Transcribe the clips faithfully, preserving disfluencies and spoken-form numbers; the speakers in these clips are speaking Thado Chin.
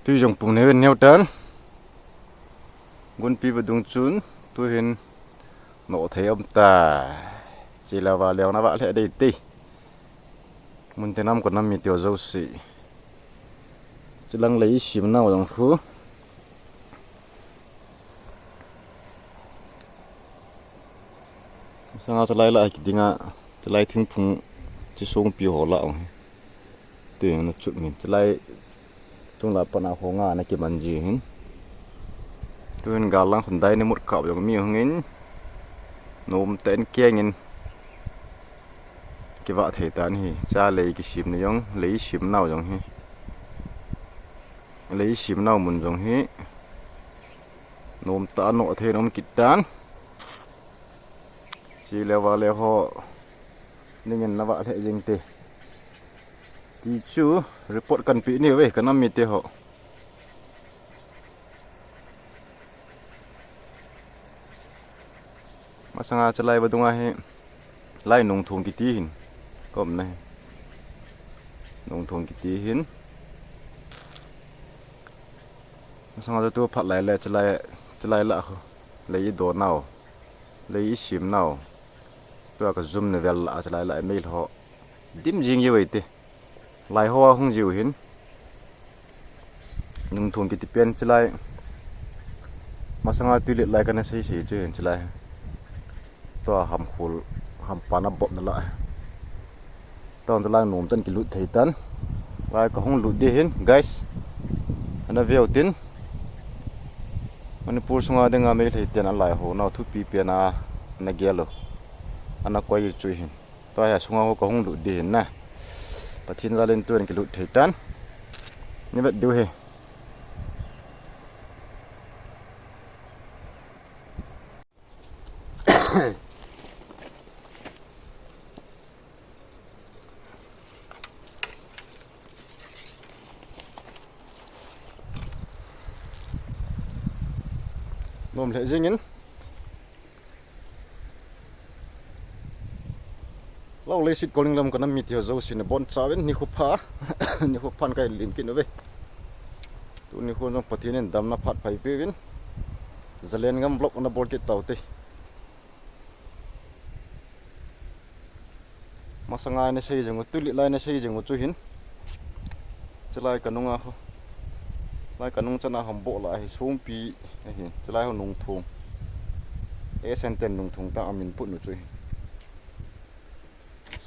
Tui jong pung neu neu tan. Gunpi vadung chun tuhin nothei um ta. Chilava leona va le dei tei. Mun tenam ko nam mi teo josi. Chilang lei sim nau jong khu. Sanga chalai la kidinga, chalai thingphung chisong pi ho la ong. Tui na chut min chalai tung la pana ho nga na kiman ji hin. Tuin galang khun dai ni mut kap jong mi hungin. Nom ten kiangin. Kiva thei tan hi, cha lei kisim na jong, lei sim nau jong hi. Lei sim nau mun jong hi. Nom ta nothei nom kit tan. Chilava le ho. Ningin na va le jing te. Ti chu report kan pi ni ve, kan nam mi te ho. Masanga chalai vadunga hi lai nung thung kiti hin. Kom na hi. Nung thung kiti hin. Masanga tu phat lai le chalai, chalai la khu. Lei i do nau. Lei i sim nau. Tua ka zum na vel la chalai la mei ho. Dim jing ye wei te. Lai ho a hung jiu hin. Nung thung kiti pen chilai. Masanga tuilet lai kana sei sei chu hin chilai. Tua ham khul, ham pana bop na la. Tang chilai nom tan kilut thei tan. Lai ka hung lut de hin, guys. Ana veu tin. Manipur sunga dinga mei thei ten a lai ho nau thupi pen a na gelo. Ana koi chu hin. Tua hi a sunga ho ka hung lut di hin na. Pathen jal in tuin kilut thei tan. Ni vet diu hi. Nom le jingin. Lo leiset koling lam ka nam mi ti ho jouse na bon chauvin nikho pha. Nikho phan kai lim kin uve. Tu nikho jong Pathen in damna phat phai peuvin. Zalen ngam vlog na bol kit tau te. Masanga na sei jeng u, tuilet lai na sei jeng u chu hin. Chilai ka nunga ho. Lai ka nung chana ham bo la hi songpi ahi. Chilai ho nung thung. E sen ten nung thung ta amin put nu chu hin.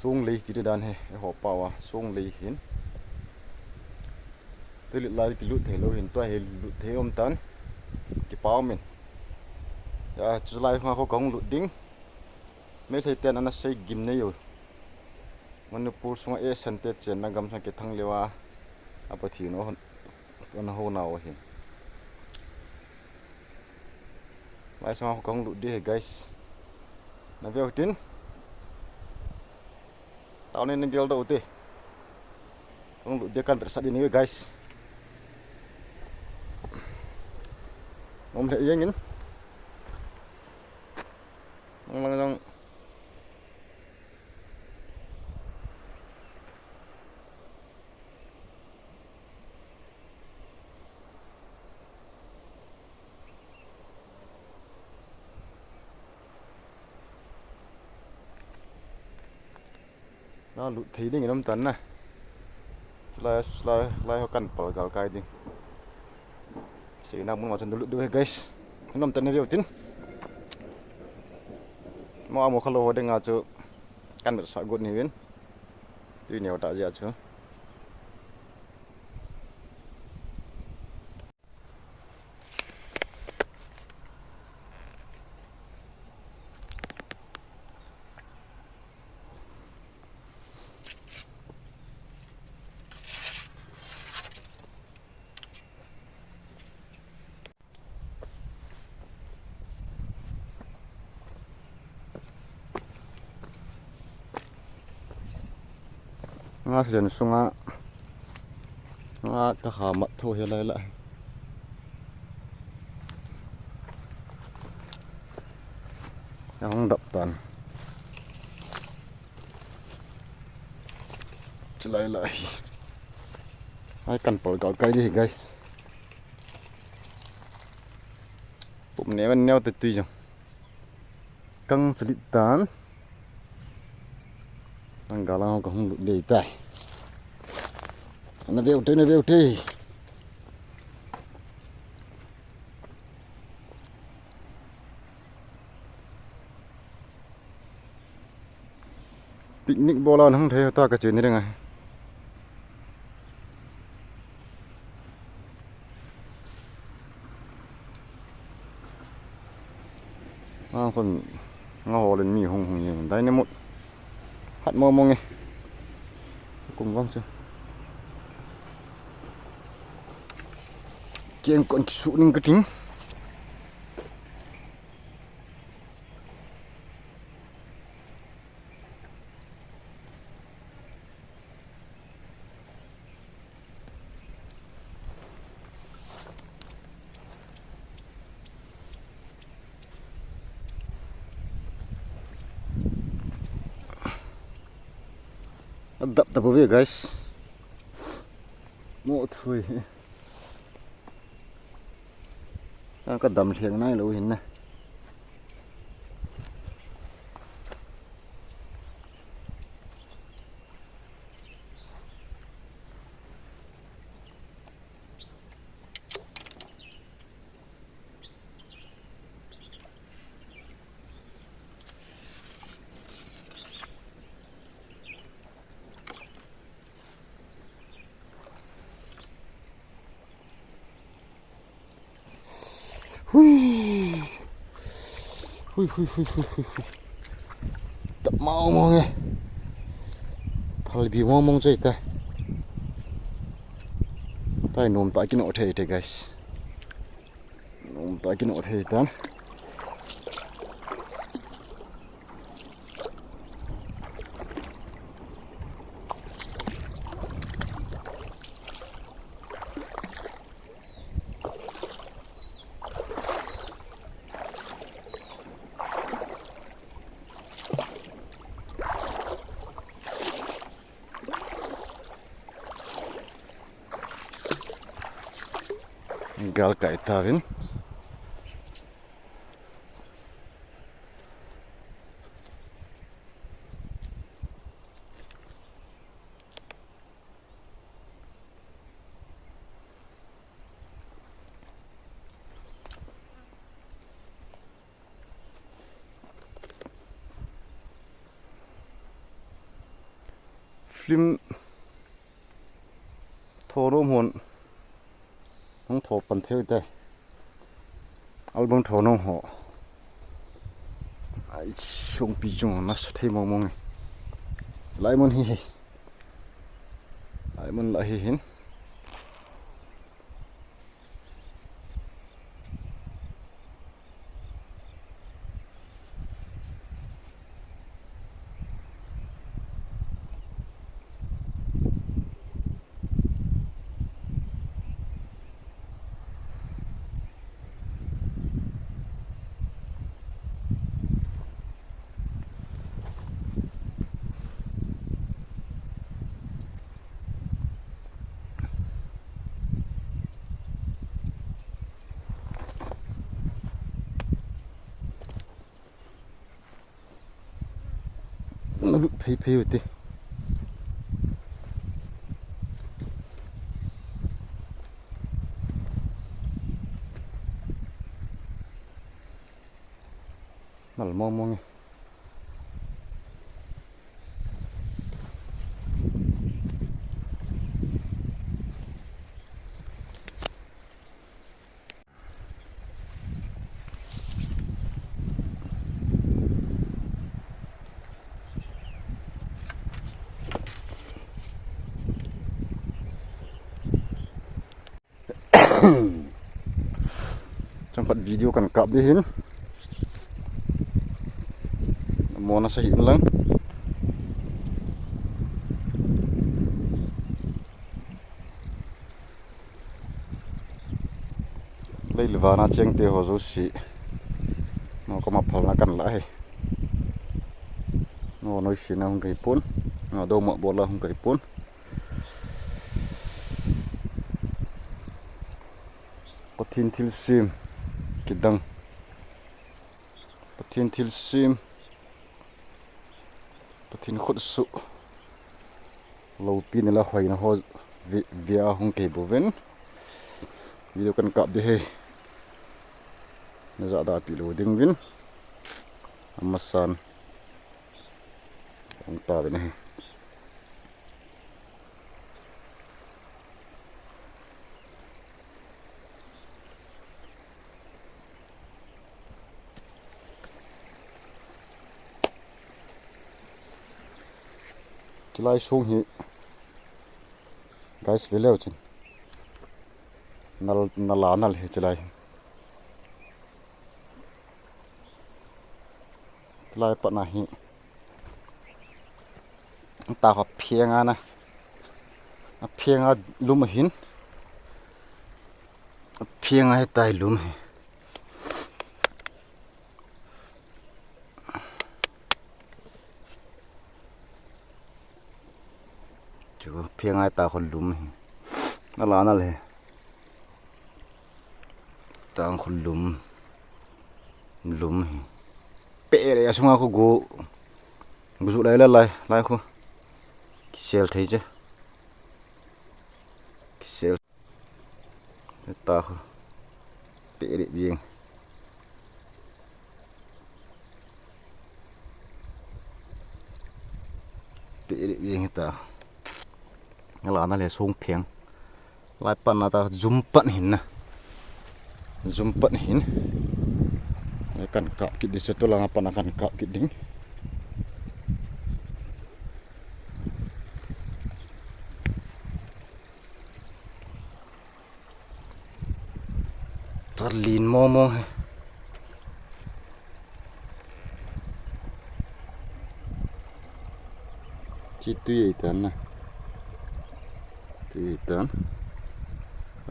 Song lei ti dan he, e ho pawa, song lei hin. Tuilet lai kilut thei lou hin, tua hi lut thei um tan. Kipa um in. Ya, chulai nga kho ka hung lut ding. Meitei ten ana sei gim nei u. Manipur sunga e sen te chenna gamsa kithang leuva. A Pathen u hon, ana hou nau ahi. Lai sunga kho ka hung lut di hi, guys. Na veu tin. Tao nei na gel dou te. Ka hung lut di kan vet sat di ni, guys. Nom le jeng in. Lang lang jong. Na lut thei ding in um tan na. Lai, lai, lai ho kan pal gal kai ding. Seina mun ma chun lut du he, guys. Nom tan na veu tin. Mo amo khalo ho ding a chu kan vet sat got ni vin. Tui neo ta jia chu. Nga jen sunga nga ka ha mat tho he lai la. Ang dap tan. Chilai lai. Ai kan pal gal kai di, guys. Neo neo te tui jong. Kang chalit tan. Ang galang ho ka hung lut dei tai. Na veu te, na veu te. Picnic bol a hung thei ta ka che ni renga. A kon nga holin mi hung hung ye. Dai ne mut. Hat mo mo nge. Kum vang chu. Kiang kon kisu ning ka ting. Adap ta bove, guys. Mo thui. Ka dam thleng nai lou hin na. Hui. Hui, hui, hui, hui, hui, hui. Tap mau mau nge. Phalbi mau mau chai ta. Tai nom ta kino thei thei, guys. Nom ta kino thei tan. Gal kai tauvin. Film tho nom hon hung tho pan thei te. Album tho nom ho. Ai, song pi jong na sa thei mong mong e. Lai mun hi hi. Lai mun la hi hin. Na lut phei phei u te. Nal mong mong e. Changkhat video kan kap di hin. Mo na sa hin lang. Lei le van a cheng te ho jouse. No koma phalna kan la hi. No noise na hung kai pon. No do ma bola hung kai pon. Pathen thilsem kidang. Pathen thilsem, Pathen khutsuh, loupina le khoina ho ve, ve a hung kei bouvin. Video kan kap ding ahi. Na jahda pi lou ding uvin. Amasan. Hung ta uvin ahi. Chulai sung hi, guys, ve leu chun. Nal, nal a nal hi chulai hi. Chulai patna hi. Ta kho phenga na. A phenga lum ahin. A phenga hitai lum hi. Chu phenga ta kho lum hi. Nal a nal hi. Tang kho lum. Lum hi. Pe re asunga kho go. Go ju lai lai lai, lai kho. Kisel thei che. Kisel. Ta kho. Pe re bieng. Pe re bieng ta. Nal a nal hi sung pheng. Lai patna ta jum pat hin na. Jum pat hin. Lai kan kap kit ding, chutolanga patna kan kap kit ding. Tarlin mong mong hi. Chi tui ei tan na. Tui ei tan.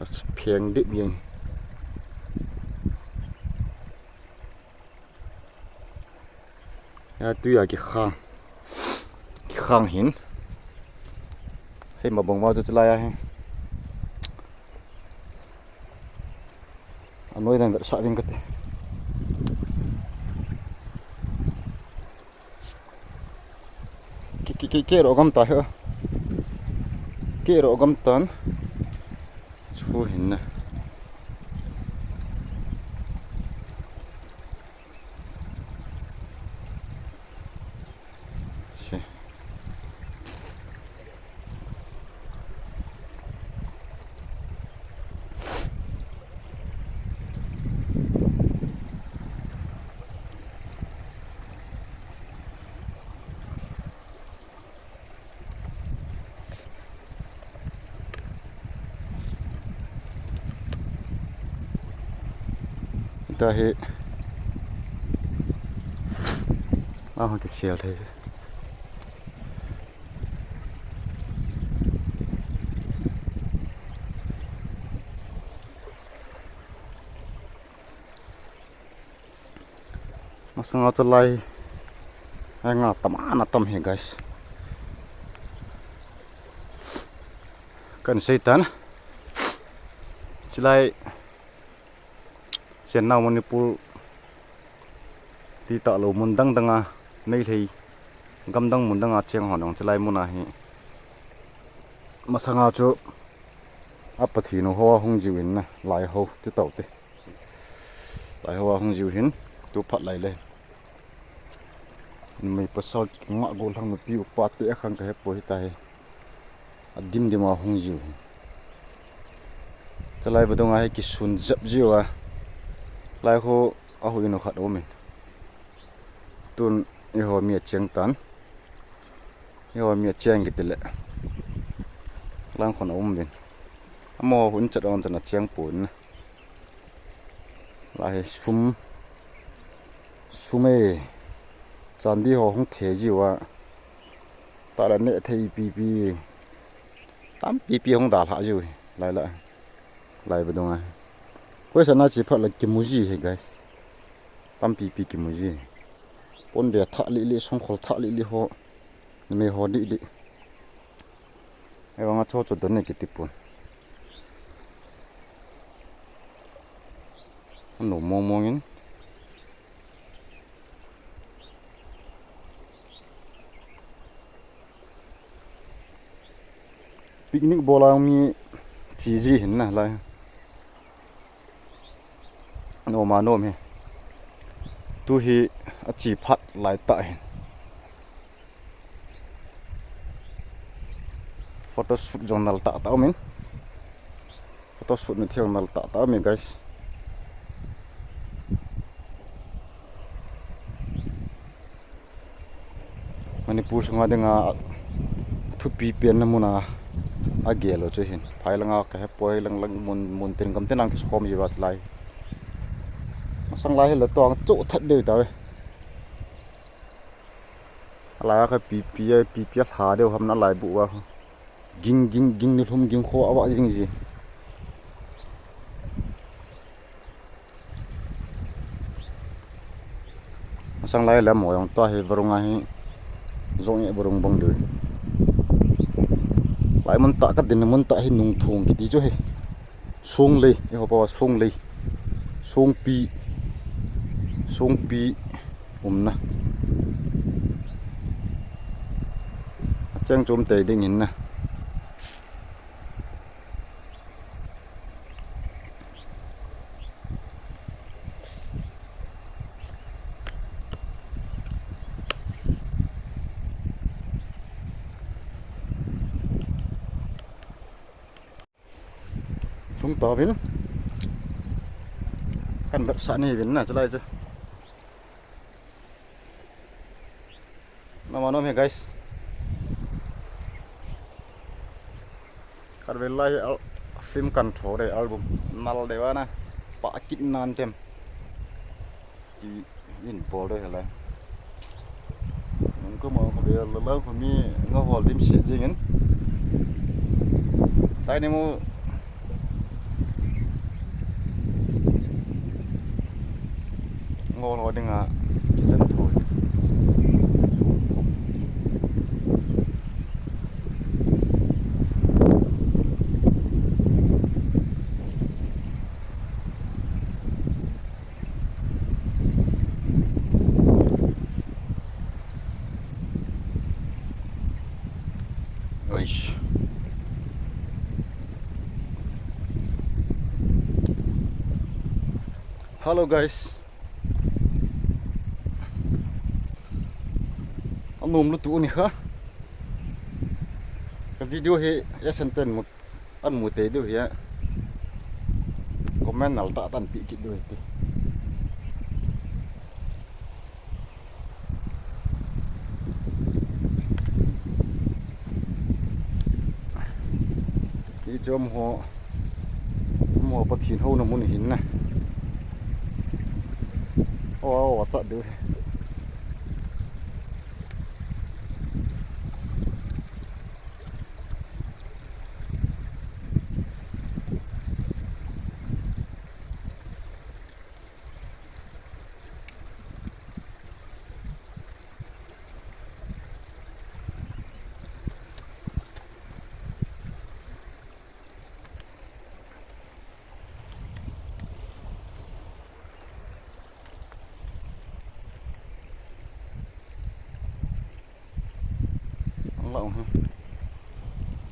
A pheng dip jeng. A tui a kikhang. Kikhang hin. Hei ma bang ma chu chulai a hi. Anoi dan vet sa ving kati. Ki, ki, ki, ke ro gam ta he. Ke ro gam tan. Chu hin na. Se. Tua hi. Aho kisel thei. Masanga chulai. Ai nga tam ana tam hi, guys. Kan sei tan. Chulai. Chennai Manipur ti talou mun dang dang a, Meitei gam dang mun dang a cheng ho nong chulai mun a hi. Masanga chu a Pathen ho a hung jiu in na, lai ho ti tau te. Lai ho a hung jiu hin, tu phat lai le. Numei pasal nga gollhang nupi upa te a khang ka he poi ta he. A dim dim a hung jiu hi. Chulai vadung a hi kisun jap jiu a. Lai ho a hu inu khat um in. Tun eiho mi a cheng tan. Eiho mi a cheng kiti le. Lang khon a um vin. Amaho hun chat on tan a cheng pon. Lai hi sum, sum e, chandi ho hung the jiu a, ta la ne thei pipi, tam pipi hung dalha jiu hi, lai la, lai vadung a. Koi sana chi phat la kimu ji hi, guys, tam pipi kimu ji. Pon be tha li li, song khol tha li li ho, numei ho di di. Ei vang a cho cho don ne kiti pon. Ano mong mong in. Picnic bol a mi chi ji hin na lai. Nom a nom hi. Tu hi a chi phat lai ta hin. Photo shoot jong nal ta ta min. Photo shoot mi thiang nal ta ta mi, guys. Manipur sunga dinga thupi pen na muna a gel lo chu hin. Phai langa ka he poi lang lang mun, mun tin kam tin ang ki khom ji ba lai. Masang lai hi la tong chu that deu ta ve. Alai a ka pipi a, pipi a lha deu ham na lai bu a. Ging, ging, ging ni lhum ging kho a va ging ji. Masang lai la mo jong ta hi varung a hi. Jong e varung bang deu. Lai mun ta ka din mun ta hi nung thung kiti chu hi. Song lei, i hopa song lei. Songpi. Songpi umna. Acheng chom tei ding hin na. Lhung to vin. Kan vetsah ni vin na, chulai chu. Nom a nom hi, guys. Kan vel lai al-, film kan tho dei album. Nal dei va na. Pa kit nan tem. Ti in bol dei la. Nung ko mo ko be la la ko mi nga hol dim se jing in. Tai ni mo. Ngo lo ding a kisan tho. Eish. Hello guys. Anom lutu ni kha. Ka video hi ya senten mut. An mu te diu hi a. Comment nal ta tan pi kit diu hi ti. Ki chom ho. Mo Pathen ho na mun hin na. O, o, cha diu hi. Ang laung ha.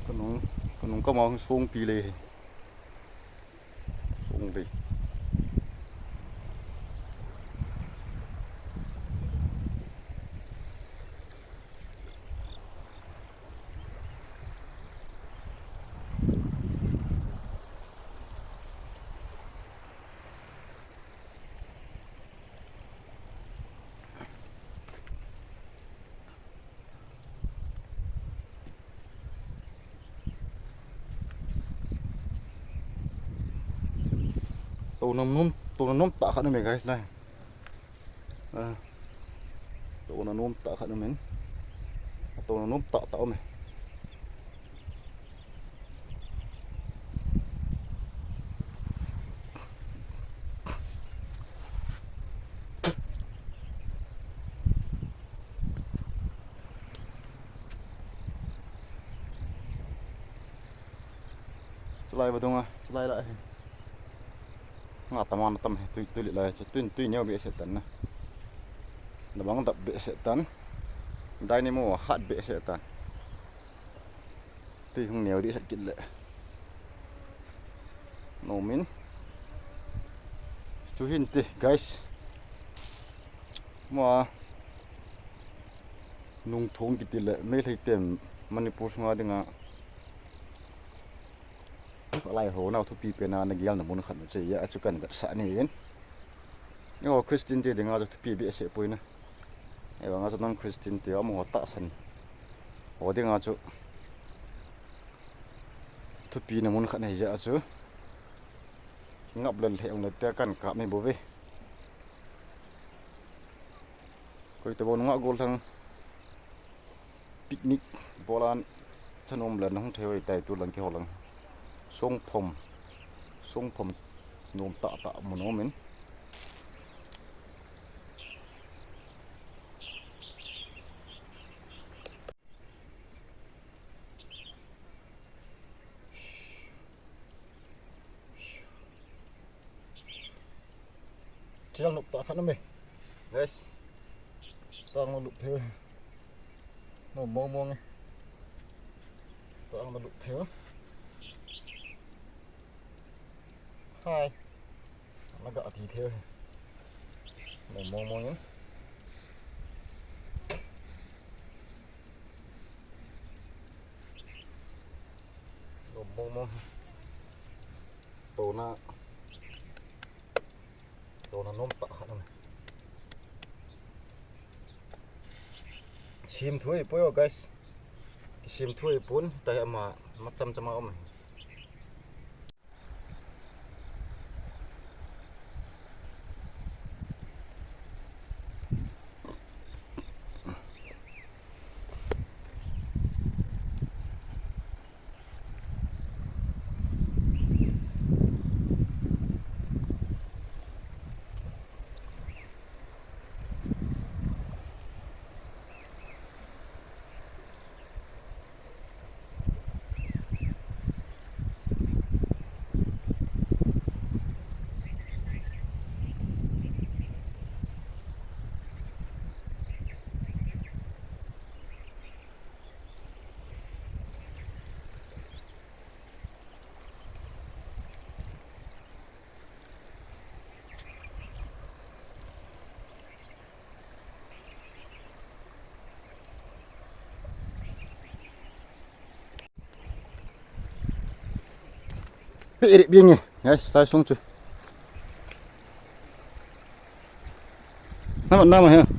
Kanung, kanung kamang song pilay. Song dei. Tuna nom, tuna nom ta khat na me guys na. Ah. Tuna nom ta khat na men. Tuna nom ta ta me. Chulai vadung a, chulai la hi. Nga tamang tam hi, tui, tui lai chu, tui, tui neo be se tan na. Na bang dap be se tan. Dai ni mo hat be se tan. Tui hung neo dih sat kit le. Nomin. Chu hin ti, guys. Mua. Nungthong kiti le, Meitei tem Manipur sunga dinga. Lai ho nau thupi pena na gel na mun khat na che ya, achu kan vetsah ni in. Eiho Christian te dinga chu thupi behseh poi na. Eivang a chu non Christian te amaho tahsan ho dinga chu thupi na mun khat na hi ja chu. Ngap lel he ong le te kan kap mai bou ve. Koi te bou nunga gol thang picnic bolan thanom le nahung thei hoi tai tu lang keiho lang. Songphom, Songphom nom tah tah mun umin. Chiang nok ta khan me. Guys. Tang lo lup the. No mong mong e. Tang lo lup the. Hi. Naga ti the. No mong mong e. No mong mong. Tona. Tona nom ta khan. Sim thui poi o, guys. Sim thui pun ta ama macham chama om. Pe ri bing e, guys, lai sung chu. Nama, nama he.